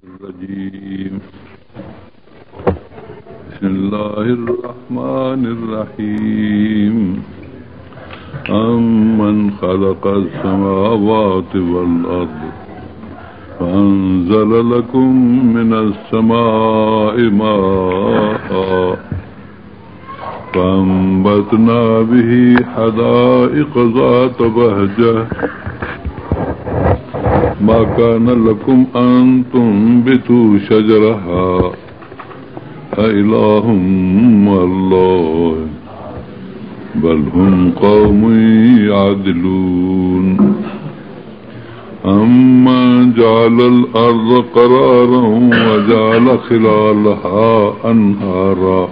الرجيم بسم الله الرحمن الرحيم أمن خلق السماوات والأرض وأنزل لكم من السماء ماء فأنبتنا به حدائق ذات بهجة ما كان لكم أن تنبتوا شجرها أإله مع الله بل هم قوم يعدلون أمن جعل الأرض قرارا وجعل خلالها أنهارا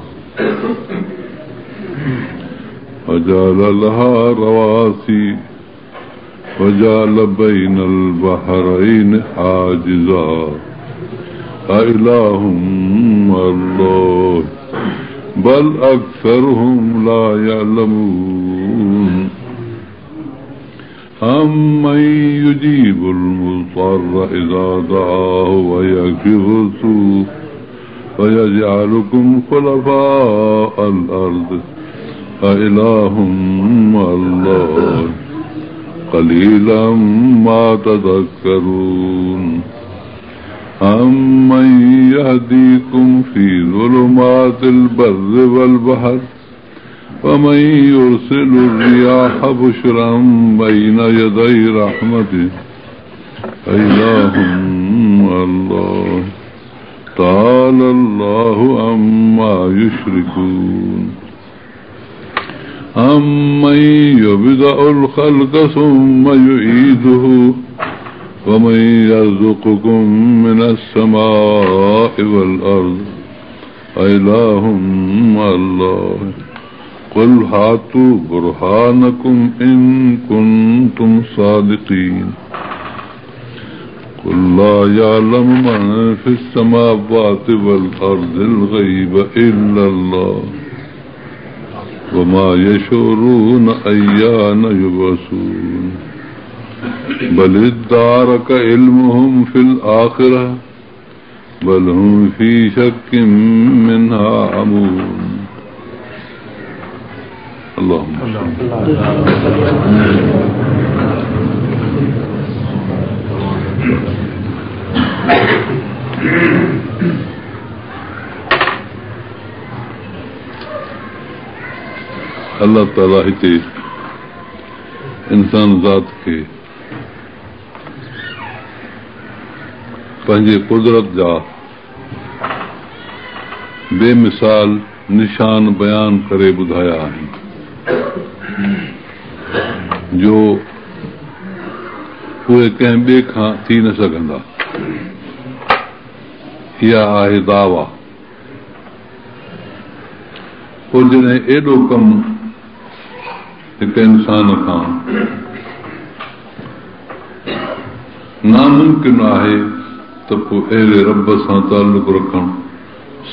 وجعل لها رواسي وجعل بين البحرين حاجزا أإله مع الله بل أكثرهم لا يعلمون أمن يجيب المضطر إذا دعاه ويكشف السوء ويجعلكم خلفاء الأرض أإله مع الله قليلا ما تذكرون أمن يهديكم في ظلمات البر والبحر ومن يرسل الرياح بشرا بين يدي رحمته أإله مع الله تعالى الله عما يشركون أمن يبدأ الخلق ثم يعيده ومن يرزقكم من السماء والأرض أإله مع الله قل هاتوا برهانكم إن كنتم صادقين قل لا يعلم من في السماوات والأرض الغيب إلا الله وما يشعرون أيان يبعثون بل ادارك علمهم في الآخرة بل هم في شك منها عمون. اللهم الله تعاليٰ هتي انسان ذات کي پنهنجي قدرت جا بيمثال نشان بيان ڪري ٻڌايا آهن، جو اهي ڪنهن ٻئي کان ٿي نه سگهندا. اها آهي دعويٰ. پوءِ جڏهن ايڏو ڪم هڪ انسان کان ناممڪن آهي ته پوءِ اهڙي رب سان تعلق رکڻ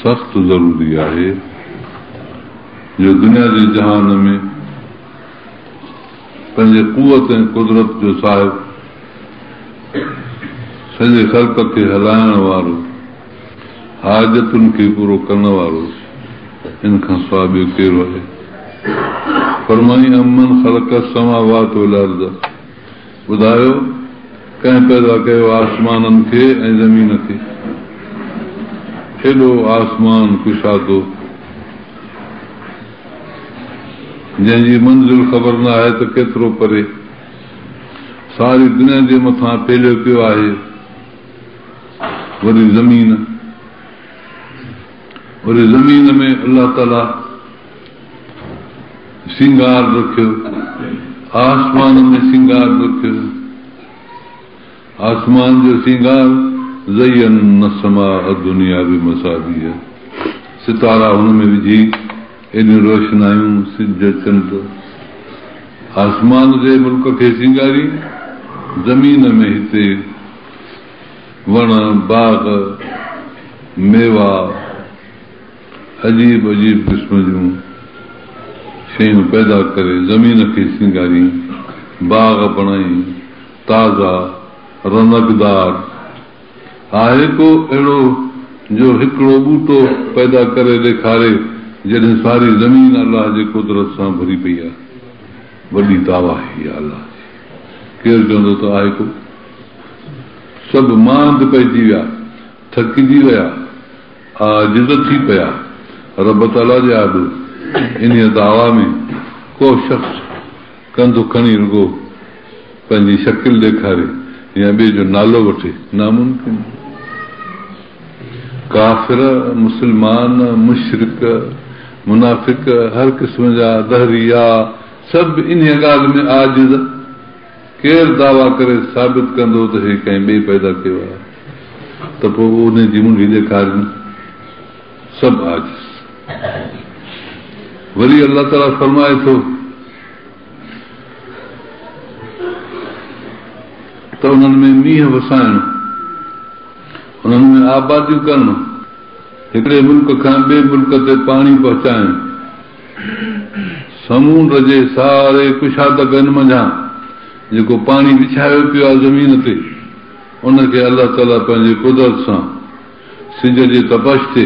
سخت ضروري آهي، جو دنيا جي جهان ۾ پنهنجي قوت ۽ قدرت جو صاحب، سڄي خلق کي هلائڻ وارو، حاجتن کي پورو ڪرڻ وارو، ان کان سواءِ ٻيو ڪهڙو آهي؟ فرمائي امن خلق السماوات والارض، ٻڌايو ڪنهن پيدا ڪيو آسمانن کي ۽ زمين کي؟ ايڏو آسمان ڪشادو، جنهن جي منزل خبر نه آهي ته ڪيترو پري، ساري دنيا جي مٿان ڦهليو پيو آهي. وري زمين، وري زمين ۾ الله تعاليٰ سينگار رکيو، آسمان ۾ سينگار رکيو. آسمان جو سينگار زينا السماء الدنيا بمصابيح، ستارا هن ۾ وجهي ايڏيون روشنايون، سج چنڊ، آسمان جي ملڪ کي سينگاري. زمين ۾ هتي وڻ، باغ، ميوا، عجيب عجيب قسم جون شيون پيدا ڪري زمين کي سينگاري، باغ بڻائي، تازا رونقدار. آهي ڪو اهڙو جو هڪڙو ٻوٽو پيدا ڪري ڏيکاري جڏهن ساري زمين الله جي قدرت سان ڀري پئي آهي؟ وڏي دعويٰ آهي اها الله جي. ڪير چوندو ته آهي ڪو؟ سڀ ماند پئجي ويا، ٿڪجي ويا، عاجز ٿي پيا. رب تعاليٰ جي آڏو انهيء دعويٰ ۾ ڪو شخص ڪنڌ کڻي رڳو پنهنجي شڪل ڏيکاري يا ٻئي جو نالو وٺي، ناممڪن. ڪافر، مسلمان، مشرڪ، منافق، هر قسم جا دهريا سڀ انهيء ڳالهه ۾ عاجز. ڪير دعويٰ ڪري ثابت ڪندو ته هي ڪنهن ٻئي پيدا ڪيو آهي ته پوء انهي جي منڍي ڏيکارين. سڀ عاجز. وري الله تعاليٰ فرمائي ٿو ته انهن ۾ مينهن وسائڻ، انهن ۾ آباديون ڪرڻ، هڪڙي ملڪ کان ٻئي ملڪ تي پاڻي پهچائڻ، سمونڊ جي ساري ڪشادگين منجهان جيڪو پاڻي وڇايو پيو آهي زمين تي، ان کي الله تعاليٰ پنهنجي قدرت سان سج جي تپش تي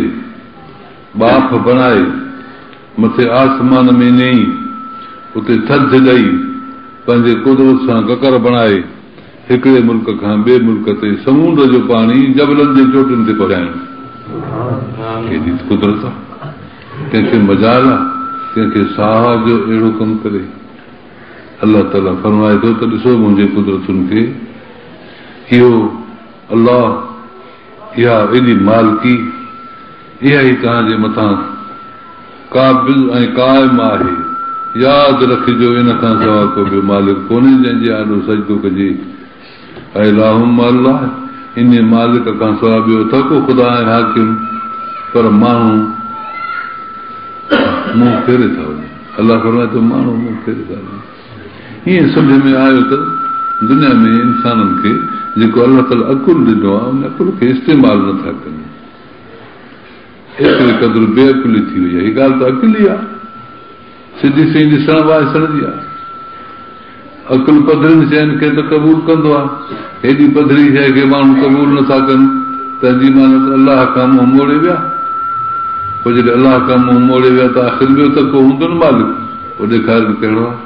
ٻاڦ بڻائي مٿي آسمان ۾ نيئي اتي ٿڌ ڏئي پنهنجي قدرت سان ڪڪر بڻائي هڪڙي ملڪ کان ٻئي ملڪ تي سمونڊ جو پاڻي جبلن جي چوٽين تي پهچائڻ ڪيڏي قدرت آ! ڪنهن کي مجال آ، ڪنهن کي ساهه آ جو اهڙو ڪم ڪري؟ الله تعاليٰ فرمائي ٿو ته ڏسو منهنجي قدرتن کي، اهو الله، اها ايڏي مالڪي، اها ئي توهان جي مٿان قابض ۽ قائم آهي، ياد رکجو ان کان سواء ڪو ٻيو مالڪ ڪونهي جنهن جي آڏو سجدو ڪجي. اإله مع الله، انهيء مالڪ کان سواء ٻيو اٿو ڪو خدا ۽ حاڪم؟ پر ماڻهو منهن ڦيري ٿا وڃن. الله فرمائي ٿو ماڻهو منهن ڦيري ٿا وڃن. ائين سمجهه ۾ آيو ته دنيا ۾ انسانن کي جيڪو الله تعاليٰ عقل ڏنو آهي ان عقل کي استعمال نه ٿا ڪن. ايتري قدر بي عقلي ٿي وئي آهي. هي ڳالهه ته عقلي آهي. سڌي سنئين ڏسڻ وائسڻ جي آهي. عقل پڌرين شين کي ته قبول ڪندو آهي. هيڏي پڌري شيء کي ماڻهو قبول نه ٿا ڪن، تنهن جي معنيٰ ته الله کان منهن موڙي ويا. پوء جڏهن الله کان منهن موڙي ويا ته آخر ٻيو ته ڪو هوندو نه مالڪ، پوء ڏيکارين ڪهڙو آهي.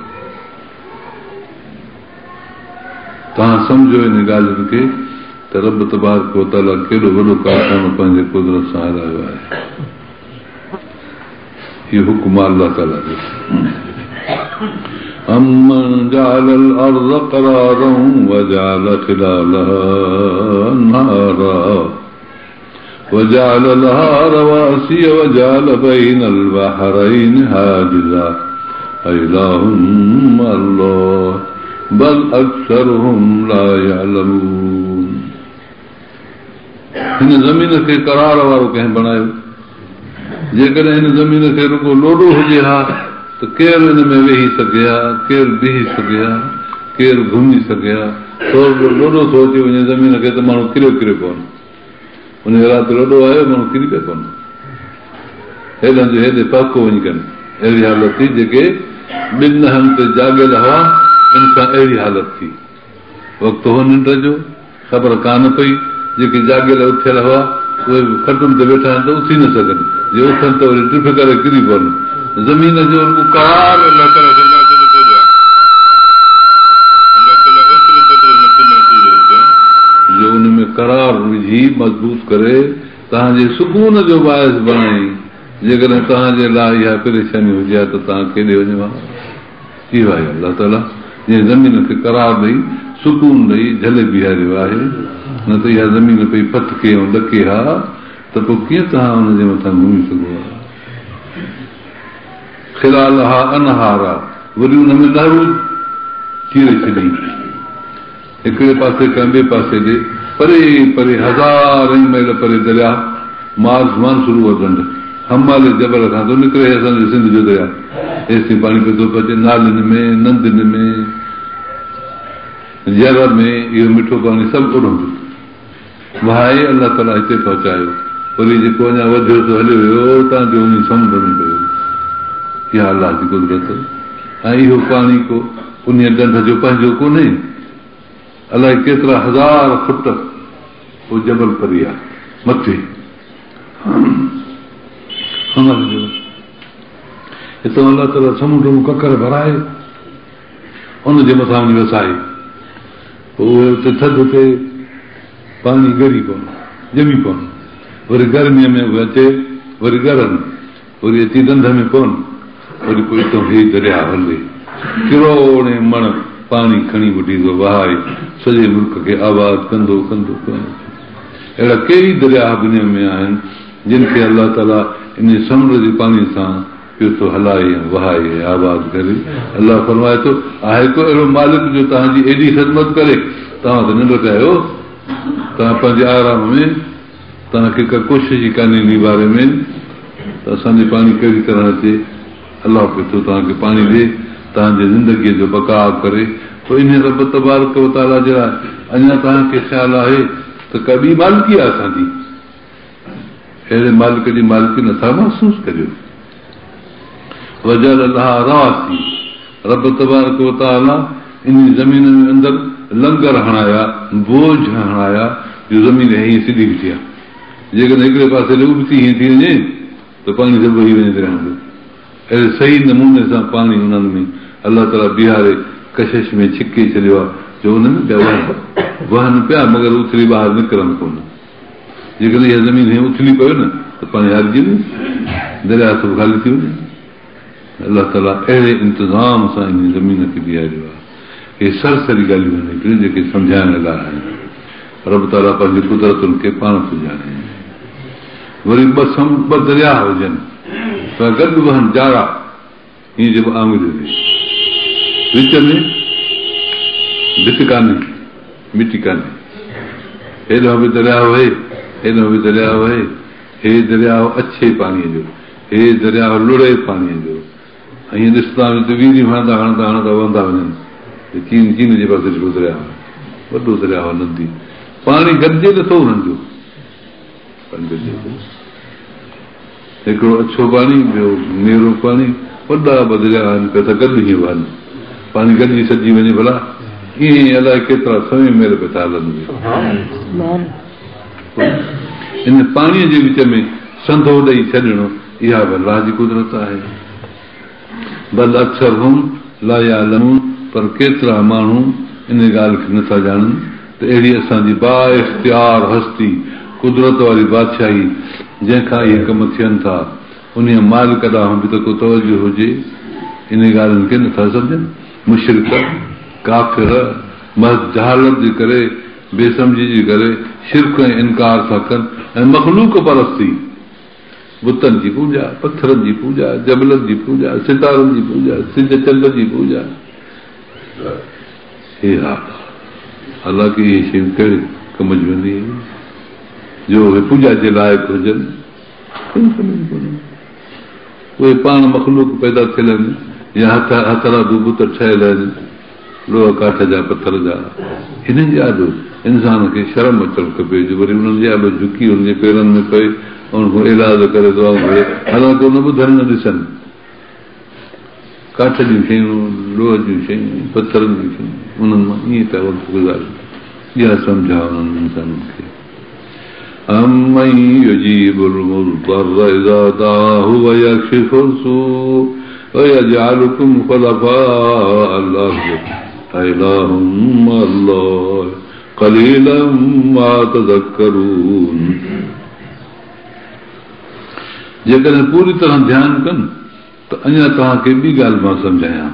توهان سمجهو انهن ڳالهين کي ته رب تبارڪ وتعاليٰ ڪيڏو وڏو ڪارخانو پنهنجي قدرت سان هلايو آهي. اهو حڪم آهي الله تعاليٰ جو. امن جعل الارض قرارا وجعل خلالها انهارا وجعل لها رواسي وجعل بين البحرين حاجزا اله مع الله بل اڪثرهم لا يعلمون هن زمين کي قرار وارو ڪنهن بڻايو؟ جيڪڏهن هن زمين کي رڳو لوڏو هجي ها ته ڪير ان ۾ ويهي سگهي ها، ڪير بيهي سگهي ها، ڪير گهمي سگهي ها. ٿورڙو لوڏو ٿو اچي وڃي زمين کي ته ماڻهو ڪريو ڪريو پون. انهيء رات لوڏو آيو، ماڻهو ڪري پيا پون. هيڏانهن جو هيڏي پهڪو وڃي ڪن. اهڙي حالت ٿي، جيڪي ٻن نهن تي جاڳيل هئا، ان سان اهڙي حالت ٿي. وقت هو ننڊ جو، خبر ڪانه پئي، جيڪي جاڳيل اٿيل هئا، اهي به کٽن تي ويٺا آهن ته اٿي نه سگهن، جي اٿن ته وري ٽپ ڪري ڪري پون. زمين جو رڳو قرار. الله تعاليٰ فرمائي ٿو ته ڪيڏو آهي. الله تعاليٰ ايتري قدر هن کي محفوظ رکيو آهي. جو ان ۾ قرار وجهي مضبوط ڪري توهان جي سڪون جو باعث بڻائين، جيڪڏهن توهان جي لاء اها پريشاني هجي ها ته توهان ڪيڏي وڃو ها؟ اهو آهي الله تعاليٰ جنهن زمين کي قرار ڏئي، سڪون ڏئي، جهلي بيهاريو آهي، نه ته اها زمين پئي ڦٿڪي ۽ ڏڪي ها ته پوء ڪيئن توهان ان جي مٿان گهمي سگهو ها. خلالها انهارا وري ان ۾ نهرون چيري ڇڏي، هڪڙي پاسي کان ٻئي پاسي ڏي پري پري هزارين ميل پري درياهه مارس مانسروور ڍنڍ هماليه جبل کان ٿو نڪري هي اسان جو سنڌ جو درياهه هيستائين پاڻي پيو ٿو پهچي نالين ۾ ندين ۾ جر ۾ اهو مٺو پاڻي سڀ اوڏهون ٿو وهائي الله تعاليٰ هتي پهچايو وري جيڪو اڃا وڌيو سو هليو ويو تان جو وڃي سمنڊ ۾ پيو اها الله جي قدرت ۽ اهو پاڻي ڪو انهيء ڍنڍ جو پنهنجو ڪونهي. الائي ڪيترا هزار فٽ اهو جبل پري آهي مٿي جبل. هتان الله تعاليٰ سمنڊ ۾ ڪڪر ڀرائي ان جي مٿان وڃي وسائي، پوء اهي اتي ٿڌ تي پاڻي ڳري پون، ڄمي پون، وري گرميء ۾ اهي اچي وري ڳرن، وري اچي ڍنڍ ۾ پون، وري پوء اتان هي درياء هلي ڪروڙين مڻ پاڻي کڻي وٺي ٿو وهائي سڄي ملڪ کي آباد ڪندو ڪندو ڪندو. اهڙا ڪيئي درياء دنيا ۾ آهن جن کي الله تعاليٰ انهي سمنڊ جي پاڻي سان پيو ٿو هلائي ۽ وهائي ۽ آباد ڪري. الله فرمائي ٿو، آهي ڪو اهڙو مالڪ جو توهان جي ايڏي خدمت ڪري؟ توهان ته ننڊ پيا آهيو، توهان پنهنجي آرام ۾، توهان کي ڪا ڪوشش ئي ڪانهي انهي باري ۾ ته اسان ڏي پاڻي ڪهڙي طرح اچي. الله پيو ٿو توهان کي پاڻي ڏي، توهان جي زندگيء جو بقاء ڪري. پوء انهي رب تبارڪ وتعاليٰ جي لاء اڃا توهان کي خيال آهي ته ڪا ٻي مالڪي آهي اسان جي؟ اهڙي مالڪ جي مالڪي نٿا محسوس ڪريو. وجعل لها رواسي، رب تبارڪ و تعاليٰ انهي زمين ۾ اندر لنگر هڻايا، بوجه هڻايا، جو زمين هيئن سڌي بيٺي آهي. جيڪڏهن هڪڙي پاسي ڏي ابتي هيئن ٿي وڃي ته پاڻي سڀ وهي وڃي درياهن ۾. اهڙي صحيح نموني سان پاڻي انهن ۾ الله تعاليٰ بيهاري ڪشش ۾ ڇڪي ڇڏيو آهي جو ان ۾ پيا وهن. وهن پيا مگر اٿلي ٻاهر نڪرن ڪونه. جيڪڏهن اها زمين هيئن اٿلي پوي نه ته پاڻي هارجي وڃي، درياهه سڀ خالي ٿي وڃي. الله تعاليٰ اهڙي انتظام سان انهي زمين کي بيهاريو آهي. اهي سرسري ڳالهيون آهن هڪڙيون جيڪي سمجهائڻ لاء آهن. رب تعاليٰ پنهنجي قدرتن کي پاڻ ٿو ڄاڻي. وري ٻه سم ٻه درياهه هجن ته گڏ وهن جارا ائين چئبو آڱرين تي وچ ۾ ڀت ڪانهي مٽي ڪانهي هيڏانهن به درياهه وهي هيڏانهن به درياهه وهي هي درياهه اڇي پاڻيء جو هي درياهه لڙهي پاڻيء جو ائين ڏسندا وڃ ته ويريون هڻندا هڻندا هڻندا وهندا وڃن چين چين جي پاسي ڏٺو درياهه وڏو درياهه ندي پاڻي گڏجي نٿو انهن جو پاڻي گڏجي ٿو. هڪڙو اڇو پاڻي، ٻيو نيرو پاڻي، وڏا ٻه درياء آهن پيا ٿا گڏ هيئن وهن. پاڻي گڏجي سڏجي وڃي ڀلا ائين ئي الائي ڪيترا سوين ميل پيا ٿا هلن اهي. ان پاڻيء جي وچ ۾ سنڌو ڏئي ڇڏڻ اها به الله جي قدرت آهي. بل اڪثرهم لا يعلمون پر ڪيترا ماڻهو ان ڳالهه کي نٿا ڄاڻن ته اهڙي اسان جي بااختيار هستي، قدرت واري بادشاهي، جنهن کان اهي ڪم ٿين ٿا، انهيء مالڪ ڏانهن به ته ڪو توجه هجي. انهي ڳالهين کي نٿا سمجهن. مشرڪ، ڪافر، محض جهالت جي ڪري، بي سمجهي جي ڪري، شرڪ ۽ انڪار ٿا ڪن ۽ مخلوق پرستي، بتن جي پوڄا، پٿرن جي پوڄا، جبلن جي پوڄا، ستارن جي پوڄا، سج چنڊ جي پوڄا. هي حال آهي. حالانڪه اهي شيون ڪهڙي ڪم جون آهن جو اهي پوڄا جي لائق هجن؟ ڪنهن ڪم جون ڪونهن. اهي پاڻ مخلوق پيدا ٿيل آهن يا هٿ هٿرادو بت ٺهيل آهن. لوهه ڪاٺ جا پٿر جا انهن جي آڏو انسان کي شرم اچڻ کپي جو وري انهن جي آڏو جهڪي انهن جي پيرن ۾ پئي انهن کان ايلاز ڪري دعائون گهري حالانڪه نه ٻڌن نه ڏسن ڪاٺ جون شيون لوهه جون شيون پٿرن جون شيون انهن مان ائين پيا وقت گذارن اها سمجهه آهي انهن انسانن کي امن يجيب المضطر اذا دعاه ويڪشف السوء ويجعلڪم خلفاء الارض اله مع الله قليلا ما تذڪرون جيڪڏهن پوري طرح ڌيان ڪن ته اڃا توهان کي ٻي ڳالهه مان سمجهايان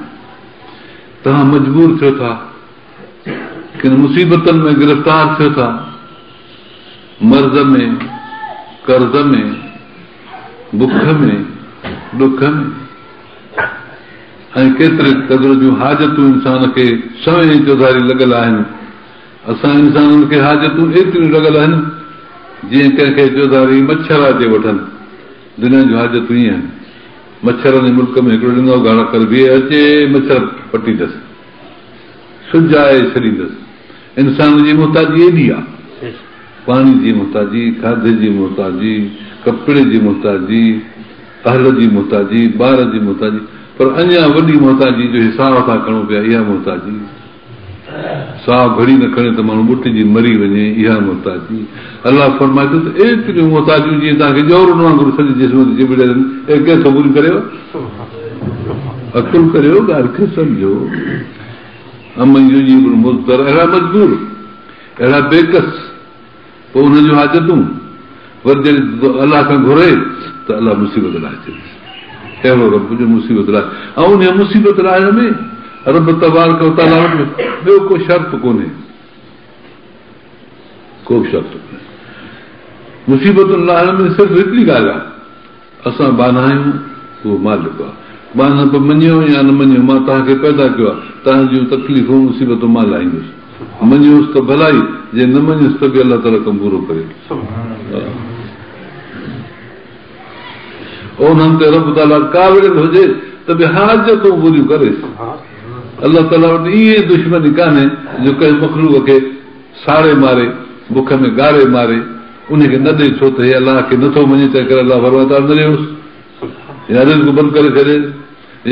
توهان مجبور ٿيو ٿا ڪن مصيبتن ۾ گرفتار ٿيو ٿا، مرض ۾، قرض ۾، بک ۾، ڏک ۾ ۽ ڪيتري قدر جون حاجتون انسان کي سوين چوڌاري لڳل آهن. اسان انسانن کي حاجتون ايتريون لڳل آهن، جيئن ڪنهن کي چوڌاري مڇر اچي وٺن. دنيا جون حاجتون ائين آهن. مڇرن جي ملڪ ۾ هڪڙو ڏنگا اگهاڙا ڪري بيهي اچي مڇر پٽيندس. سجائي ڇڏيندس. انسان جي محتاجي ايڏي آ. پاڻي جي محتاجي، کاڌي جي محتاجي، ڪپڙي جي محتاجي، اهل جي محتاجي، ٻار جي محتاجي، پر اڃا وڏي محتاجي جو هي ساهه ٿا کڻون پيا اها محتاجي. ساهه گهڙي نه کڻي ته ماڻهو ٻٽجي مري وڃي، اها محتاجي. الله فرمائي ٿو ته ايتريون محتاجيون جيئن توهان کي ڄورن وانگر سڄي جسم تي چنبڙيل آهن، اهي ڪير ٿو پوريون ڪريو؟ عقل ڪريو، ڳالهه کي سمجهو. امن يجيب المضطر، اهڙا مجبور، اهڙا بيڪس، پوء انهن جون حاجتون وري جڏهن الله کان گهري ته الله مصيبت لاهي ڇڏيس. اهڙو رب جو مصيبت لاهي ۽ انهيء مصيبت لاهڻ ۾ رب تبارڪ وتعاليٰ وٽ ٻيو ڪو شرط ڪونهي، ڪو به شرط ڪونهي. مصيبتن لاهڻ ۾ صرف هڪڙي ڳالهه آهي، اسان ٻانها آهيون، اهو مالڪ آهي. ٻانهپ مڃيو يا نه مڃيو، مان توهان کي پيدا ڪيو آهي، توهان جون تڪليفون مصيبتون مان لاهيندس. مڃيوس ته ڀلائي، جي نه مڃيوس ته به الله تعاليٰ ڪم پورو ڪري. انهن تي رب تعاليٰ ڪاوڙيل هجي ته به حاجتون پوريون ڪريس. الله تعاليٰ وٽ ائين دشمني ڪانهي جو ڪنهن مخلوق کي ساڙي ماري، بک ۾ ڳاري ماري، انهي کي نه ڏئي ڇو ته هي الله کي نه ٿو مڃي تنهن ڪري الله فرمائي ٿو نه ڏيوس يا رزق بند ڪري ڇڏيس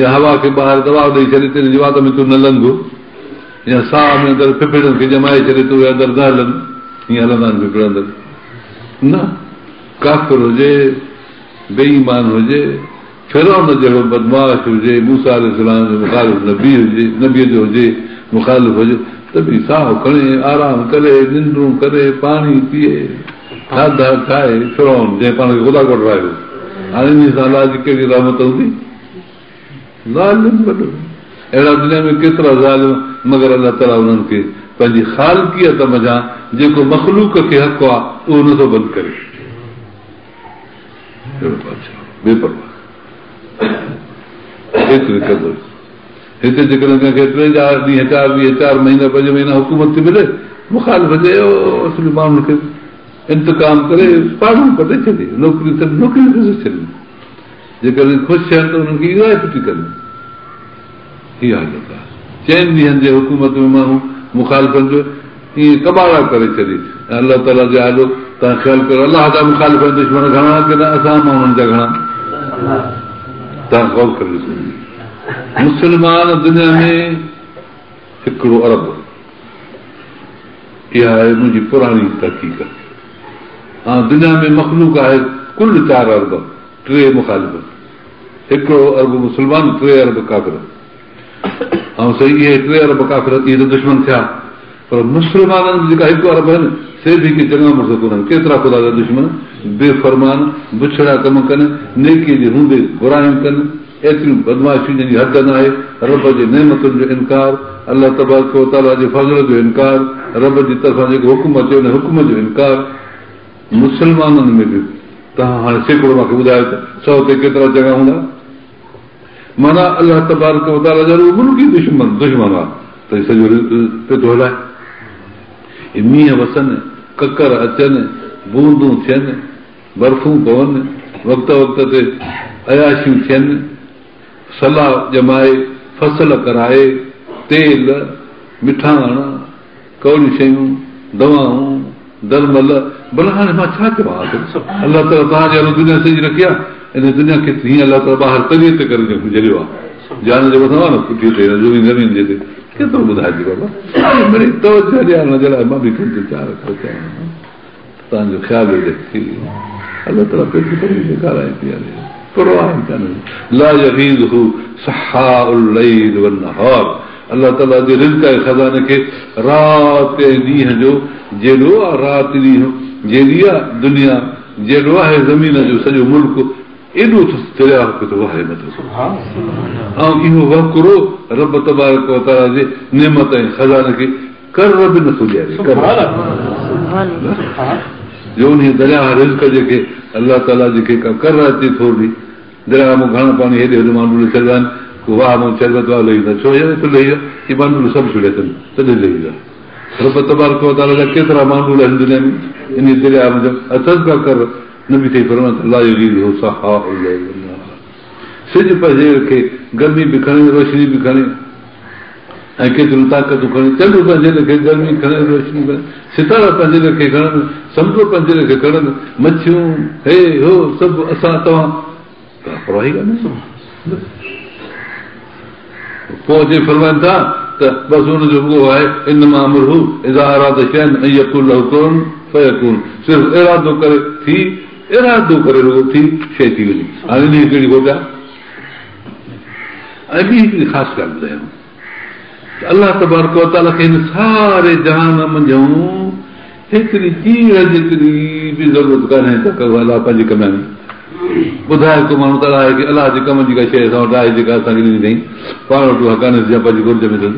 يا هوا کي ٻاهر دٻاء ڏئي ڇڏي ته هن جي وات ۾ تون نه لنگهه يا ساهه ۾ اندر ڦڦڙن کي ڄمائي ڇڏي ته اهي اندر نه هلن هيئن هلندا آهن ڦڦڙ اندر نه ڪافر هجي بي ايمان هجي فرعون جهڙو بدمعاش هجي، موسيٰ عليه السلام جو مخالف نبي هجي، نبيء جو هجي، مخالف هجي ته به ساهه کڻي، آرام ڪري، ننڊون ڪري، پاڻي پيئي، کاڌا کائي، فرعون جنهن پاڻ کي خدا ڪوٺرايو، هاڻي انهيء سان الله جي ڪهڙي رحمت هوندي؟ ظالم وڏو. اهڙا دنيا ۾ ڪيترا ظالم، مگر الله تعاليٰ انهن کي پنهنجي خالقيت منجهان جيڪو مخلوق کي حق آهي، اهو نٿو بند ڪري. اهڙو بادشاهه بي پرواهه ايتري قدر هتي جيڪڏهن ڪنهن کي ٽي چار ڏينهن چار ڏينهن چار مهينا پنج مهينا حڪومت ٿي ملي مخالف جي اصلي ماڻهن کي انتقام ڪري پاڙون پٽي ڇڏي نوڪري نوڪري کسي ڇڏي جيڪڏهن خوش ٿين ته انهن کي اها ڦٽي ڪن هي حالت آهي. چئن ڏينهن جي حڪومت ۾ ماڻهو مخالفن جو ائين ڪٻاڙا ڪري ڇڏي ۽ الله تعاليٰ جي آڏو توهان خيال ڪريو الله جا مخالف ۽ دشمن گهڻا ڪي نه اسان ماڻهن جا گهڻا؟ توهان غور ڪري ڏسو مسلمان دنيا ۾ هڪڙو ارب اها آهي منهنجي پراڻي تحقيق ها دنيا ۾ مخلوق آهي ڪل چار ارب ٽي مخالف هڪڙو ارب مسلمان ٽي ارب ڪافر ۽ صحيح اهي ٽي ارب ڪافر اهي ته دشمن ٿيا پر مسلمانن ۾ جيڪا هڪ ارب آهن سي به ڪي چڱا مڙس ڪونهن ڪيترا خدا جا دشمن بي فرمان بڇڙا ڪم ڪن نيڪي جي هوندي برايون ڪن ايتريون بدمعاشيون جن جي حد ناهي رب جي نعمتن جو انڪار الله تبارڪ وتعاليٰ جي فضل جو انڪار رب جي طرفان جيڪو حڪم اچي ان حڪم جو انڪار مسلمانن ۾ به توهان هاڻي سيڪڙو مان کي ٻڌايو ته سؤ تي ڪيترا چڱا هوندا؟ معنيٰ الله تبارڪ وتعاليٰ جا رڳو ملڪي دشمن دشمن آ ته هي سڄو پيو ٿو هلائي. هي مينهن وسن، ڪڪر اچن، بوندون ٿين، برفون پون، وقت وقت تي عياشيون ٿين، سلا ڄمائي، فصل ڪرائي، تيل، مٺاڻ، ڪؤڙيون شيون، دوائون، درمل، ڀلا هاڻي مان ڇا چوان آخر الله تعاليٰ توهان جي آڏو دنيا سڄي رکي آهي ان دنيا کي هيئن الله تعاليٰ ٻاهر تريء تي ڪري جهليو آهي جان جي مٿان آهي نه پٺيء تي زمين زمين جي تي ڪيترو ٻڌائجي بابا مڙئي توجه ڏيارڻ جي لاء مان به ڪنهن تي چار اکر چوان توهان جو خيال رکي الله تعاليٰ پيٽ ڀري ڏيکارائي پيا پرواهه ڪانهي لا يغيضه سحاء الليل والنهار الله تعاليٰ جي رزق ۽ خزاني کي رات ۽ ڏينهن جو جيڏو آ رات ڏينهن جيڏي آ دنيا جيڏو آهي زمين جو سڄو ملڪ ايڏو اٿس درياء کي ٿو وهائي مٿس ۽ اهو وهڪرو رب تبارڪ وتعاليٰ جي نعمت ۽ خزاني کي ڪر به نٿو ڏياري ڪر جو انهي درياء رزق جي کي الله تعاليٰ جي کي ڪا ڪر اچي ٿورڙي درياء مان گهڻو پاڻي هيڏي هوڏي مانڊول ڇڏيا آهن، ڪو واهه مان ڇڏبو ته واهه لهي ويندا، ڇو يار هتي لهي ويا، هي مانڊول سڀ ڇڙيا اٿن، تڏهن لهي ويا. رب تبارڪ و تعاليٰ جا ڪيترا مانڊول آهن دنيا ۾، انهي درياء منجهه اٿس ڪا ڪر، نبي سائين فرمايو ته لا يغيضه سحاء الليل والنهار سج پنهنجي کي گرمي به کڻي روشني به کڻي ۽ ڪيتريون طاقتون کڻي، چنڊ پنهنجي ليکي گرمي کڻي روشني کڻي، ستارا پنهنجي ليکي کڻن، سمنڊ پنهنجي ليکي کڻن، مڇيون، هي هو سڀ اسان توهان ڪا پرواهه ئي ڪانهي. پوء اچي فرمائن ٿا ته بس ان جو اهو آهي انما امره اذا اراد شيئا ان يقول له ڪن فيڪون صرف ارادو ڪري ٿي ارادو ڪري رڳو ٿي شيء ٿي وڃي. هاڻي انهيء ڪهڙي کوٽ آهي؟ ۽ ٻي هڪڙي خاص ڳالهه ٻڌايان ته الله تبارڪ وتعاليٰ کي هن ساري جهان منجهون هيتري چيڙهه جيتري به ضرورت ڪانهي ته ڪو الله پنهنجي ڪم ۾. ٻڌائي ڪو ماڻهو ته الله کي الله جي ڪم جي ڪا شيء اسان وٽ آهي جيڪا اسان کي ڏني اٿئي پاڻ وٽ اها ڪانهي جا پنهنجي گهرج ۾ اٿس.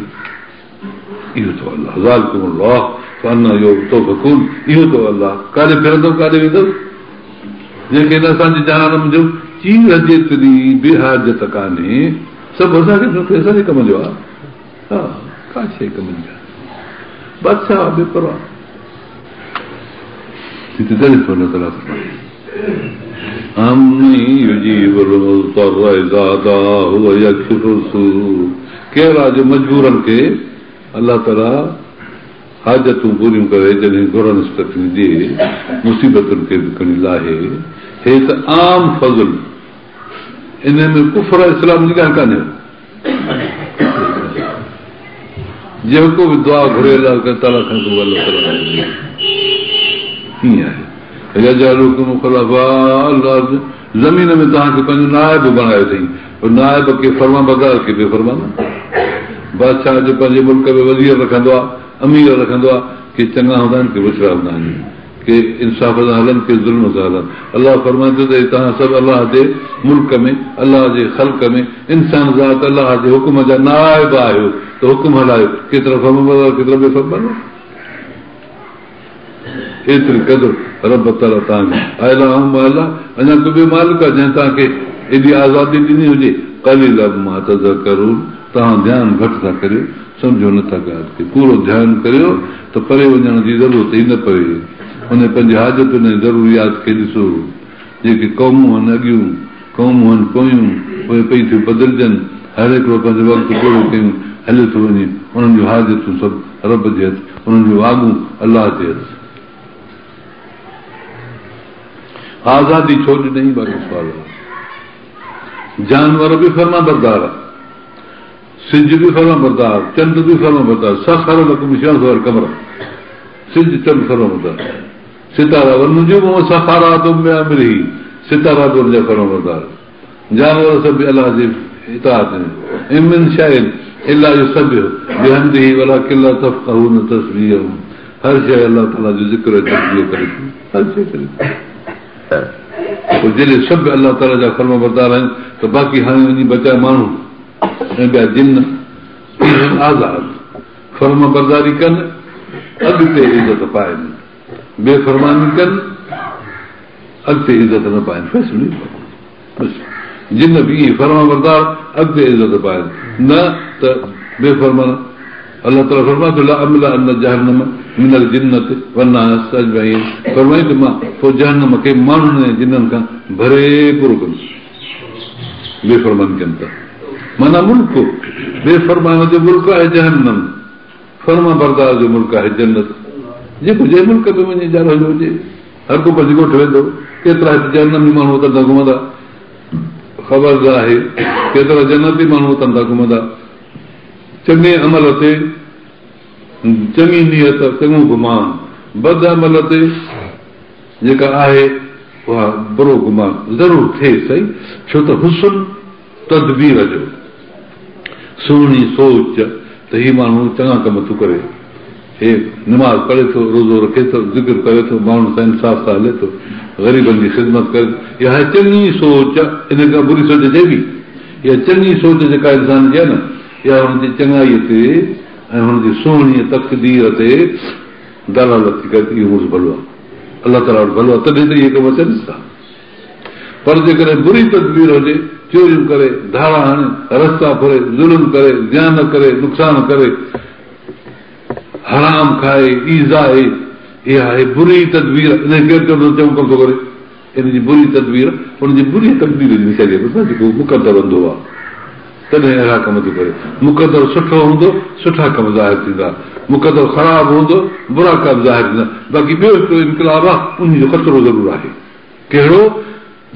اهو اٿو الله ذالڪم الله فانا تؤفڪون اهو اٿو الله ڪاڏي ڦرندو ڪاڏي ويندو جنهن کي هن اسان جي جهان منجهه چيڙهه جيتري به حاجت ڪانهي سڀ اسان کي اسان جي ڪم جو آهي ها ڪا شيء ڪم جي ڪانهي بادشاهه بي پرواهه هتي تڏهن ٿو الله تعاليٰ فرمائي امن يجيب المضطر اذا دعاه ويڪشف السوء ڪير آهي جو مجبورن کي الله تعاليٰ حاجتون پوريون ڪري جڏهن گهرنس تڏهن ڏئي مصيبتن کي به کڻي لاهي هي ته عام فضل ان ۾ ڪفر اسلام جي ڳالهه ڪانهي جيڪو به دعا گهري الله تعاليٰ کان ته الله تعاليٰ ائين آهي يجعلڪم خلفاء الارض زمين ۾ توهان کي پنهنجو نائب بڻايو اٿئي پوء نائب ڪي فرمانبردار ڪي بي فرمان بادشاهه جو پنهنجي ملڪ ۾ وزير رکندو آهي امير رکندو آهي ڪي چڱا هوندا آهن ڪي بڇڙا هوندا آهن ڪي انصاف سان هلن ڪي ظلم سان هلن. الله فرمائي ٿو ته اي توهان سڀ الله جي ملڪ ۾ الله جي خلق ۾ انسان ذات الله جي حڪم جا نائب آهيو ته حڪم هلايو ڪيترا فرمانبردار ڪيترا بي فرمان. ايتري قدر رب تعاليٰ توهان کي االه مع الله اڃا ڪو ٻيو مالڪ آهي جنهن توهان کي ايڏي آزادي ڏني هجي قليلا ما تذڪرون توهان ڌيان گهٽ ٿا ڪريو. سمجهو نه ٿا ڳالهه کي پورو ڌيان ڪريو ته پري وڃڻ جي ضرورت ئي نه پوي. انهي پنهنجي حاجتن ۽ ضروريات کي ڏسو. جيڪي قومون هن اڳيون، قومون هن پويون، اهي پئي ٿيون بدلجن. هر هڪڙو پنهنجو وقت پورو ڪيون هليو ٿو وڃي. انهن جون حاجتون سڀ رب جي هٿ، انهن جون واڳون الله جي هٿ. آزادي ڇو ڏنئي؟ باقي سوال آهي. جانور به فرمانبردار. سج به فرمانبردار، چنڊ به فرمانبردار، سخر لڪم الشمس والقمر، سج چنڊ فرمانبردار، ستارا والنجوم مسخرات بامره، ستارا به ان جا فرمانبردار، جانور سڀ به الله جي اطاعت ۾، ان من شيء الا يسبح بحمده ولڪن لا تفقهون تسبيحهم، هر شيء الله تعاليٰ جو ذڪر ۽ تسبيح ڪري ٿي، هر شيء ڪري ٿي. پوء جڏهن سڀ الله تعاليٰ جا فرمانبردار آهن ته باقي هاڻي وڃي بچيا ماڻهو ۽ ٻيا جن اهي آزاد فرمانبرداري ڪن اڳتي عزت پائن بي فرماني ڪن اڳتي عزت نه پائن فيصلو بس جن به ائين فرمانبردار اڳتي عزت پائن نه ته بي فرمان الله تعاليٰ فرمائي ٿو لاملان جهنم من الجنة والناس اجمعين فرمائي ته مان پوء جهنم کي ماڻهن ۽ جنن کان ڀري پورو ڪندس بي فرماني ڪن ٿا معنيٰ ملڪ بي فرمان جو ملڪ آهي جهنم فرمانبردار جو ملڪ آهي جنت جيڪو جنهن ملڪ ۾ وڃي جارو هجي هر ڪو پنهنجي ڳوٺ ويندو ڪيترا هت جهنمي ماڻهو وتن ٿا گهمندا خبر آهي ڪيترا جنتي ماڻهو وتن ٿا گهمندا چڱي عمل تي چڱي نيت چڱو گمان بد عمل تي جيڪا آهي اها برو گمان ضرور ٿئي سهي ڇو ته حسن تدبير جو سهڻي سوچ ته هي ماڻهو چڱا ڪم ٿو ڪري هي نماز پڙهي ٿو روزو رکي ٿو ذڪر ڪري ٿو ماڻهن سان انصاف سان هلي ٿو غريبن جي خدمت ڪري ٿو اها آهي چڱي سوچ ان کان بري سوچ چئبي اها چڱي سوچ جيڪا انسان جي آهي نه اها هن جي چڱائي تي ۽ هن جي سهڻي تقدير تي دلالت ٿي ڪري ته اهو مڙس ڀلو آهي الله تعاليٰ وٽ ڀلو آهي تڏهن ته اهي ڪم اچنس ٿا پر جيڪڏهن بري تدبير هجي چوريون ڪري ڌاڙا هڻي رستا ڦري ظلم ڪري زيان ڪري نقصان ڪري حرام کائي ايذائي اها آهي بري تدبير ان کي ڪير چوندو چڱو ڪم ٿو ڪري ان جي بري تدبير ان جي بري تقدير جي نشاني آهي جيڪو مقدر انڌو آهي تڏهن اهڙا ڪم ٿو ڪري. مقدر سٺو هوندو سٺا ڪم ظاهر ٿيندا، مقدر خراب هوندو برا ڪم ظاهر ٿيندا. باقي ٻيو هڪڙو انقلاب آهي انهي جو خطرو ضرور آهي. ڪهڙو؟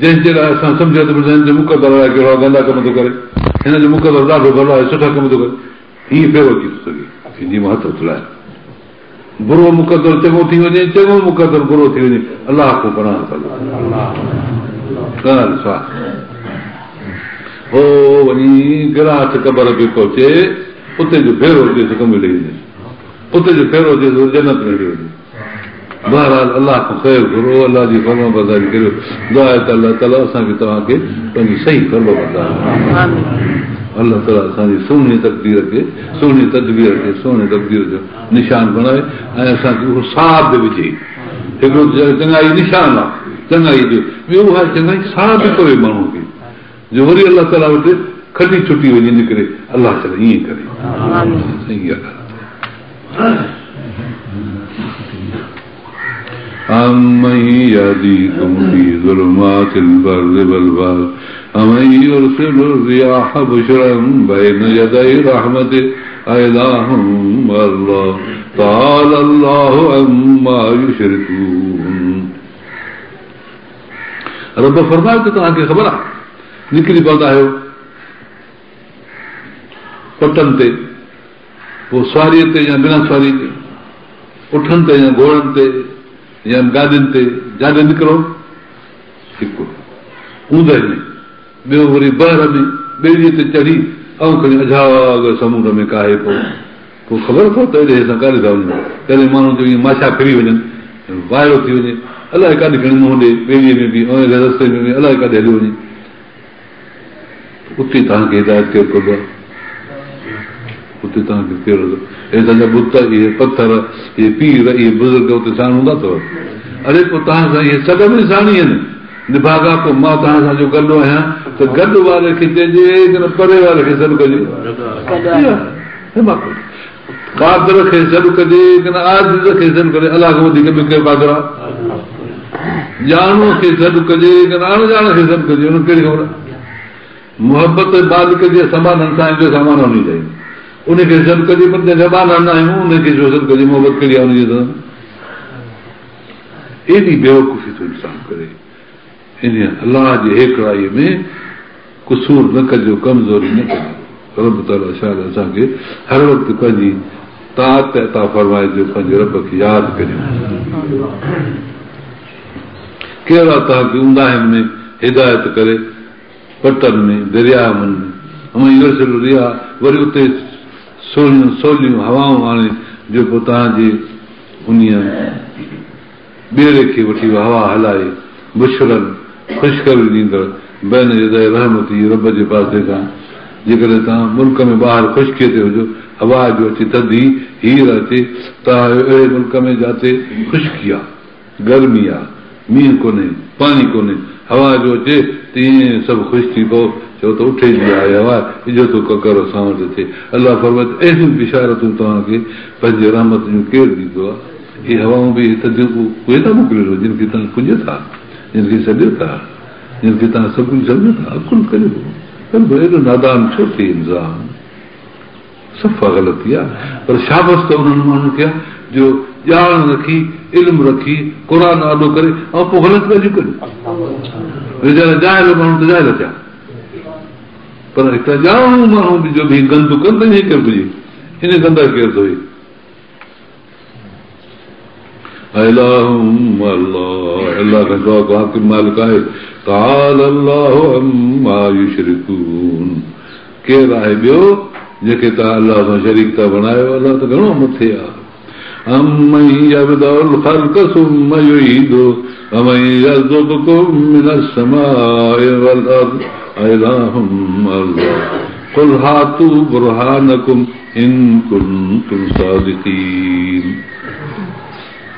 جنهن جي لاء اسان سمجهيو ته هن جو مقدر الائي ڪهڙو آهي گندا ڪم ٿو ڪري، هن جو مقدر ڏاڍو ڀلو آهي سٺا ڪم ٿو ڪري. ائين ڦيرو اچي ٿو سگهي. جيئن مان هٿ اٿلايان، برو مقدر چڱو ٿي وڃي، چڱو مقدر برو ٿي وڃي، الله کان پناهه ٿا گهرون. هو وڃي گراٺ قبر کي پهچي، اتي جو ڦيرو اچيس ڪم ملي وڃيس، اتي جو ڦيرو اچيس جنت ۾ هلي وڃي. بهرحال الله کان خير گهرو، الله جي فرمانبرداري ڪريو. دعا آهي ته الله تعاليٰ اسان کي توهان کي پنهنجي صحيح فرمانبردار بڻائي. الله تعاليٰ اسان جي سهڻي تقدير کي سهڻي تدبير کي سهڻي تقدير جو نشان بڻائي ۽ اسان کي اهو ساڀ به وجهي. هڪڙو ته چڱائي نشان آهي چڱائي جو، ٻيو اها چڱائي ساڀ به پوي ماڻهوء کي جو وري الله تعاليٰ وٽ کٽي ڇٽي وڃي نڪري. الله تعاليٰ ائين ڪري. صحيح ڳالهه آهي. امن يهديڪم في ظلمات البر والبحر امن يرسل الرياح بشرا بين يدي رحمته أإله مع الله تعالي الله عما يشرڪون. رب فرمايو ته توهان کي خبر آهي نڪري پوندا آهيو پٽن تي، پوء سواريء تي يا بنا سواريء جي، اٺن تي يا گهوڙن تي يا گاڏين تي، جاڏي نڪرو هڪ اوندهه ۾، ٻيو وري بحر ۾ ٻيڙيء تي چڙهي ۽ کڻي اجهاڳ سمنڊ ۾ ڪاهي پئو. پوء خبر اٿو ته ايڏي اسان ڪاڏي ٿا وڃون؟ ڪڏهن ماڻهو جو ائين ماشا ڦري وڃن، وائڙو ٿي وڃي، الائي ڪاڏي کڻي منهن ڏي، ٻيڙيء ۾ به ۽ رستي ۾ به الائي ڪاڏي هليو وڃي. اتي توهان کي هدايت ڪير ڪندو آهي؟ اتي توهان کي ڪير اهي توهان جا بت، اهي پٿر، اهي پير، اهي بزرگ اتي ساڻ هوندا اٿو؟ اڙي پوء توهان سان اهي سڏ به ساڻ ئي آهن. نڀاڳا پوء مان توهان سان جو گڏ آهيان ته گڏ واري کي چئجي ڪي نه پري واري کي سڏ ڪجي؟ قادر کي سڏ ڪجي ڪي نه عاجز کي سڏ ڪجي؟ الله کان وڌيڪ ٻيو ڪير قادر آهي؟ ڄاڻوء کي سڏ ڪجي ڪي نه اڻ ڄاڻ کي سڏ ڪجي؟ ان کي ڪهڙي خبر آهي؟ محبت مالڪ جي اسان ٻانهن سان جو اسان ٻانها هجي آهيون ان کي سڏ ڪجي، پر جنهن جا ٻانها نه آهيون ان کي ڇو سڏ ڪجي؟ محبت ڪهڙي آهي ان جي سان؟ ايڏي بيوقوفي ٿو انسان ڪري. ان الله جي هيڪڙائيء ۾ قصور نه ڪجو، ڪمزوري نه ڪجو. رب تعاليٰ شال اسان کي هر وقت پنهنجي طاعت عطا فرمائي جو پنهنجي رب کي ياد ڪريون. ڪير آ توهان کي اونداهين ۾ هدايت ڪري، پٽن ۾، درياهن ۾، امن يرسل الرياح وري اتي سهڻيون سوليون هوائون آڻي جو پوء توهان جي انهيء ٻيڙي کي وٺي هوا هلائي، بشرا، خوشخبري ڏيندڙ، بين يدي رحمته، رب جي پاسي کان، جيڪڏهن توهان ملڪ ۾ ٻاهر خشڪيء تي هجو، هوا جو اچي ٿڌي هير اچي، توهان آهيو اهڙي ملڪ ۾ جاتي خشڪي آ، گرمي آ، مينهن ڪونهي، پاڻي ڪونهي، هوا جو اچي ته ائين سڀ خوش ٿي پئو، چئو ته اٺي جي آهي هوا، اجهو ٿو ڪڪر اسان وٽ اچي. الله فرمائي ته اهڙيون بشارتون توهان کي پنهنجي رحمت جون ڪير ڏيندو آ؟ اهي هوائون به اهي ٿڌيون اهي ٿا موڪلين جن کي توهان پوڄيو ٿا، جن کي سڏيو ٿا، جن کي توهان سڀ ڪجهه سمجهو ٿا. عقل ڪريو، ڪربو ايڏو نادان ڇو ٿئي انسان؟ صفا غلطي آ. پر شابس ته انهن ماڻهن کي آ جو ڄاڻ رکي، علم رکي، قرآن آڏو ڪري ۽ پوء غلط ڳالهيون ڪن. ويچارا جاهل ماڻهو ته جاهل ٿيا، پر هڪڙا ڄاڻو ماڻهو به جو به گند ڪن ته ائين ڪير پڄي؟ ان گند کي ڪير ڌوئي؟ أإله مع الله، الله کان سواء ڪو حاڪم مالڪ آهي؟ تعالي الله عما يشرڪون، ڪير آهي ٻيو جنهن کي توهان الله سان شريڪ ٿا بڻايو؟ الله ته گهڻو مٿي آهي. امن يبدأ الخلق ثم يعيده ومن يرزقڪم من السماء والارض أإله مع الله قل هاتوا برهانڪم ان ڪنتم صادقين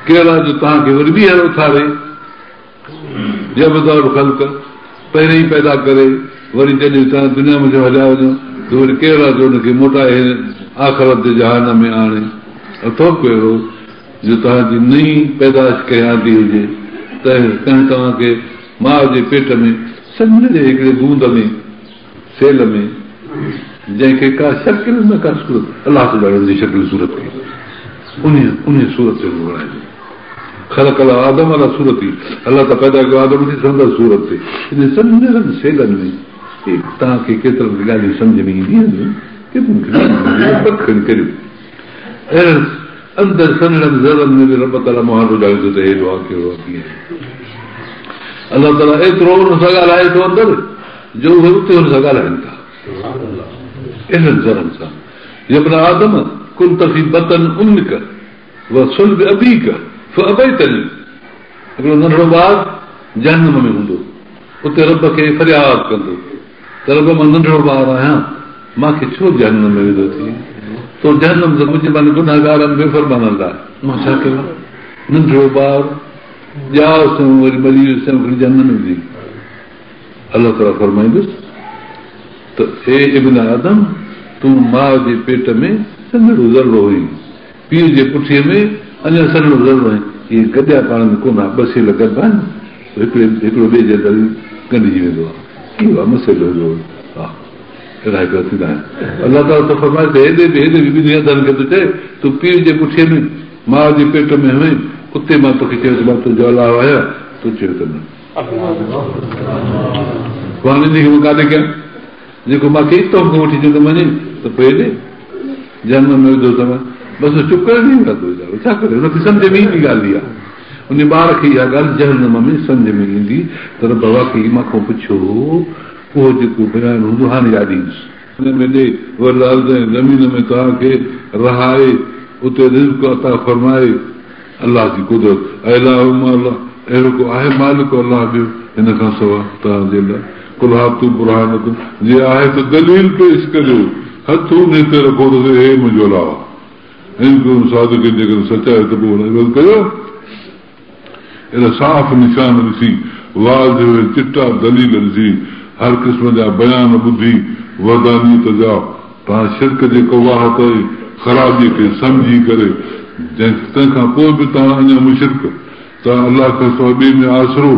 ڪير آهي جو توهان کي وري ٻيهر اٿاري؟ يبدأ الخلق پهرين ئي پيدا ڪري وري جڏهن توهان دنيا منجهان هليا وڃو ته وري ڪير آهي جو ان کي موٽائي هن آخرت جي جهان ۾ آڻي؟ اٿو ڪو اهڙو جو توهان جي نئين پيدائش ڪنهن آندي هجي تنهن ڪنهن توهان کي ماء جي پيٽ ۾ سنهڙي هڪڙي بوند ۾ سيل ۾ جنهن کي ڪا شڪل نه ڪا صورت، الله ٿو ڄاڻي ان جي شڪل صورت کي، انهيء انهيء صورت تي بڻائي ٿو. خلق الله آدم علي صورته، الله تعاليٰ پيدا ڪيو آدم کي سندس صورت تي. انهن سنهڙن سيلن ۾ توهان کي ڪيترن کي ڳالهيون سمجهه ۾ اينديون هونديون. کڻي ڪريو. اهڙن اندر سنهڙن ذرن ۾ به رب تعاليٰ مهانڊو ڄاڻي ٿو ته هيڏو آهي ڪهڙو آهي ڪيئن. الله تعاليٰ ايترو هن سان ڳالهائي ٿو اندر جو اهي اتي هن سان ڳالهائن ٿا اهڙن ذرن سان. يا ابن آدم ڪنت في بطن امک و صلب ابيک فابيتني. هڪڙو ننڍڙو ٻار جهنم ۾ هوندو، اتي رب کي فرياد ڪندو ته رب مان ننڍڙو ٻار آهيان، مان کي ڇو جهنم ۾ وڌو ٿي؟ تو جهنم ته منهنجي معني گنهگارن بي فرمانن لاء، مان ڇا ڪيو آهي؟ ننڍڙو ٻار ڄائس وري مري ويس کڻي جهنم ۾ وڌي. الله تعاليٰ فرمائيندس ته اي ابن آدم، تون ماء جي پيٽ ۾ سنهڙو ذرڙو هئين، پيء جي پٺيء ۾ اڃا سنهڙو ذرڙو هئين. اهي گڏيا پاڻ ۾ ڪونه ها، ٻه سيل گڏبا آهن ته هڪڙي هڪڙو ٻئي جي اندر ڳنڍجي ويندو آهي. اهو آهي مسئلو هڪڙو ها، اهڙا هڪڙا ٿيندا آهن. الله تعاليٰ ٿو فرمائي ته هيڏي به هيڏي به ٻنهي اڌن کي ٿو چئي، تون پيء جي پٺيء ۾ ماء جي پيٽ ۾ هئين، اتي مان توکي چيو ته مان تنهنجو الله آهيان، تو چيو ته نه. پوء هاڻي انهيء کي مان ڪاڏي ڪيان؟ جيڪو مان کي اتان کان وٺي چوندو مڃي ته پوء هيڏي جهنم ۾ وڌو اٿم. بس چپ ڪري ڏئي ويندو ويچارو، ڇا ڪري؟ هن کي سمجهه ۾ ايندي ڳالهه اها، ان ٻار کي اها ڳالهه جهنم ۾ سمجهه ۾ ايندي ته رب واقعي مان کان پڇيو هو، اهو جيڪو بيان هوندو هاڻي ياد ايندس. ان ۾ ڏي، والارض ۽ زمين ۾ توهان کي رهائي اتي رزق عطا فرمائي. الله جي قدرت، االه مع الله، اهڙو ڪو آهي مالڪ الله ٻيو هن کان سوا توهان جي لاء؟ قل هاتوا برهانڪم، جي آهي ته دليل پيش ڪريو، هٿ انهي تي رکو ته هي منهنجو الله آهي. ان ڪنتم صادقين جيڪڏهن سچا آهيو ته پوء ان عوض ڪريو. اهڙا صاف نشان ڏسي، واضح ۽ چٽا دليل ڏسي، هر قسم جا بيان ٻڌي وحدانيت جا، توهان شرڪ جي قباحت ۽ خرابيء کي سمجهي ڪري تنهن کان پوء به توهان اڃا مشرڪ، توهان الله کان سواء ٻئي ۾ آسرو،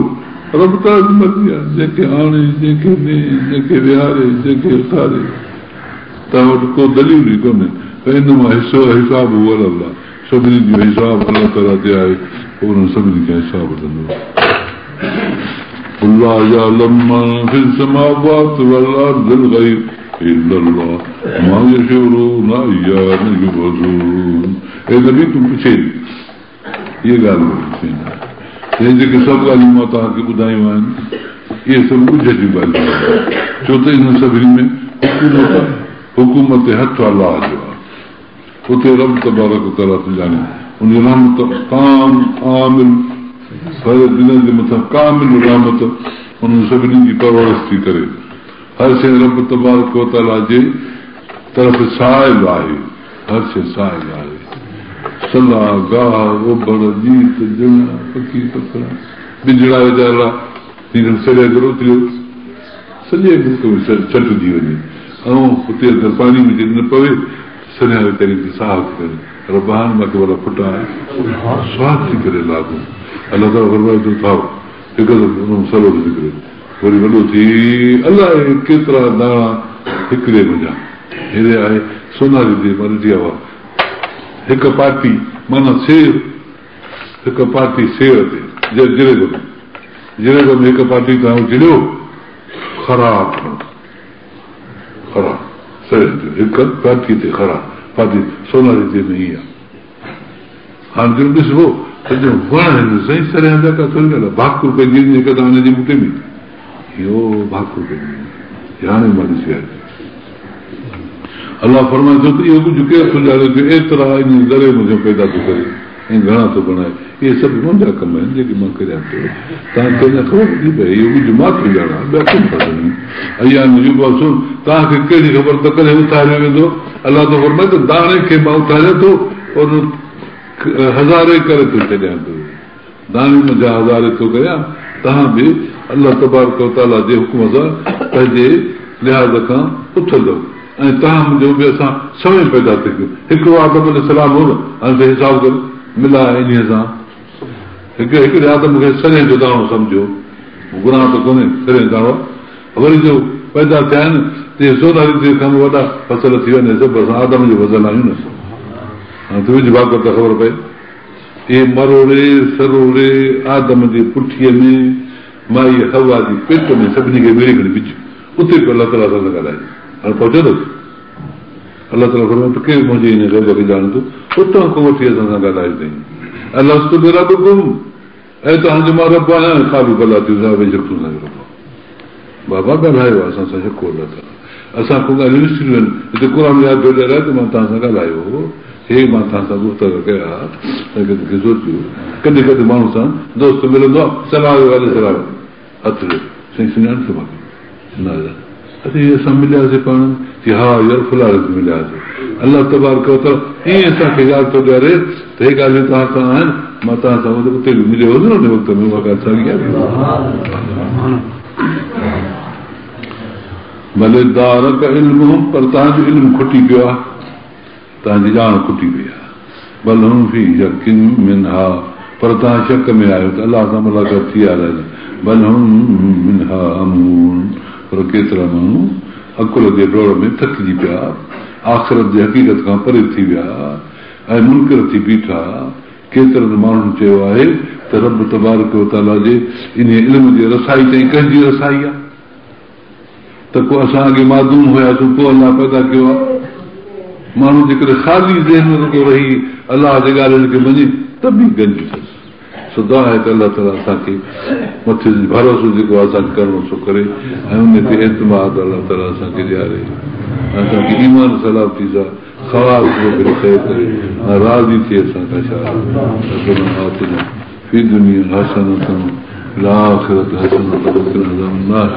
رب تعاليٰ جي مرضي آهي، جنهن کي آڻي، جنهن کي نئي، جنهن کي ويهاري، جنهن کي اٿاري، توهان وٽ ڪو دليل ئي ڪونهي، فانما حسابه علي الله، سڀني جو حساب الله تعاليٰ تي آهي، پوء انهن سڀني کان حساب وٺندو. قل لا يعلم من في السماوات والارض الغيب الا الله وما يشعرون ايان يبعثون. اي نبي تون پڇين اهي ڳالهيون پڇين هي جيڪي سڀ ڳالهيون مان توهان کي ٻڌايون آهن اهي سڀ ڳجهه جون ڳالهيون آهن، ڇو ته انهن سڀني ۾ حڪومت حڪومت هٿ الله جو آهي. اتي رب تبارڪ و تعاليٰ ٿو ڄاڻي، ان جي رحمت تام عامل ساري دنيا جي مٿان ڪامل رحمت انهن سڀني جي پرورش ٿي ڪري. هر شيء رب تبارڪ و تعاليٰ جي طرف سائل آهي، هر شيء سائل آهي. سلا، گاهه، اوڀڙ، جيت، جڻ، پکي پکڻ، ٻجڙا ويچارا ٿيندڙ سڙي اگر اٿليو سڄي ملڪ ۾ ڇٽجي وڃي ۽ هتي اگر پاڻي به جڏهن نه پوي ته سرهيان ويچاري اتي ساهه ٿي کڻي. رب هاڻ مان کي وڏا ڦٽا سواهه ٿي ڪري لاڳو. الله تعاليٰ فرمائي ٿو ٿائو هڪ دفعو ان مان سلو ٿو نڪري وري وڏو ٿي الائي ڪيترا داڻا هڪڙي منجهان هيري آهي سوناري تي مان ڏٺي آهي اها هڪ پاٽي معنيٰ سير هڪ پاٽي سير تي جريب ۾ جريب ۾ هڪ پاٽي توهان اڇليو خراب خراب سير جو هڪ پاٽي تي خراب پاٽي سوناري تي ۾ ائين آهي. هاڻ جو ڏسبو ته ڄڻ وڻ آهن سائين سرهيان جا ڪا ٿوري ڳالهه آهي ڀاڪر پئجي وڃي هڪ داڻي جي ٻوٽي ۾ اهو ڀاڪر پئجي وڃي هاڻي مان ڏسي آيس. الله فرمائي ٿو ته اهو ڳجهه ڪير ٿو ڄاڻي جو ايترا انهيء ذري منجهان پيدا ٿو ڪري ۽ گهڻا ٿو بڻائي. اهي سڀ منهنجا ڪم آهن جيڪي مان ڪريان ٿو. توهان کي اڃا خبر نٿي پئي. اهو ڳجهه مان ٿو ڄاڻان، ٻيا ڪونه ٿا ڄاڻن. ايان يبعثون، توهان کي ڪهڙي خبر ته ڪڏهن اٿاريو ويندو؟ الله ٿو فرمائي ته داڻي کي مان اٿاريان ٿو ان هزارين ڪري ٿو ڇڏيان ٿو. داڻي منجهان هزارين ٿو ڪريان، توهان به الله تبارڪ وتعاليٰ جي حڪم سان پنهنجي لحاظ کان اٿندؤ ۽ توهان منجهون به اسان سوين پيدا ٿي ڪيون. هڪڙو آدم عليه السلام هو نه، هاڻي ته حساب ڪر ملاء انهيء سان هڪ هڪڙي آدم کي سرهين جو داڻو سمجهو، گناهه ته ڪونهي، سرهين جو داڻو آهي. وري جو پيدا ٿيا آهن، تي سوناري تي کان به وڏا فصل ٿي ويا آهن، سڀ اسان آدم جو فصل آهيون نه. هاڻي تون وجهه ڀاڪر ته خبر پئي. اهي مروڙي سروڙي آدم جي پٺيء ۾ مائيء حوا جي پيٽ ۾ سڀني کي ميڙي کڻي وجهه، اتي پيو الله تعاليٰ اسان سان ڳالهائي. هاڻي پهچو اٿس. الله تعاليٰ فرمايو ته ڪير منهنجي ان غيب کي ڄاڻي ٿو؟ اتان کان وٺي اسان سان ڳالهايو اٿئي. الست بربڪم اي توهان جو مان رب آهيان؟ قالوا بليٰ چيو ها بيشڪ تون اسان جو رب آهين. بابا ڳالهايو آهي اسان سان يڪو الله تعاليٰ. اسان کان ڳالهيون وسري ويون. هتي قرآن ياد ٿو ڏيارائي ته مان توهان سان ڳالهايو هو. هي مان توهان سان گفتگو ڪيا ها. تنهن کي سوچيو. ڪڏهن ڪڏهن ماڻهو سان دوست ملندو آهي سلام وعليڪم السلام. هٿ ڏي سائين سڃاڻ ٿو مانکي نه اچي هي اسان ملياسي پاڻ ۾ چي ها يار فلاڻي سان ملياسي الله تبارڪ وتعالي ائين اسان کي ياد ٿو ڏياري ته هي ڳالهيون توهان سان آهن مان توهان سان اتي به مليو هوس نه ان وقت ۾ اها ڳالهه ساڳي آهي بل ادارڪ علمهم پر توهان جو علم کٽي پيو آهي توهان جي ڄاڻ کٽي وئي آهي. بل هم في شڪ منها پر توهان شڪ ۾ آهيو ته الله سان ملاقات ٿي آهي الائي نه. بل هم منها عمون پر ڪيترا ماڻهو عقل جي ڊوڙ ۾ ٿڪجي پيا، آخرت جي حقيقت کان پري ٿي ويا ۽ منڪر ٿي بيٺا. ڪيترن ماڻهن چيو آهي ته رب تبارڪ وتعاليٰ جي انهيء علم جي رسائي تائين ڪنهن جي رسائي آهي؟ ته ڪو اسان اڳي معدوم هياسون پوء الله پيدا ڪيو آهي. ماڻهو جيڪڏهن خالي ذهن رڳو رهي الله جي ڳالهين کي مڃي ته به گنج اٿس. سو دعا آهي ته الله تعاليٰ اسان کي مٿي ڀروسو جيڪو اسان کي ڪرڻو سو ڪري ۽ ان تي اعتماد الله تعاليٰ اسان کي ڏياري ۽ اسان کي ايمان سلامتي سان خواص به خير ڪري ۽ راضي ٿئي اسان کان شال ربنا آتنا في الدنيا حسنة وفي الآخرة حسنة وقنا عذاب النار.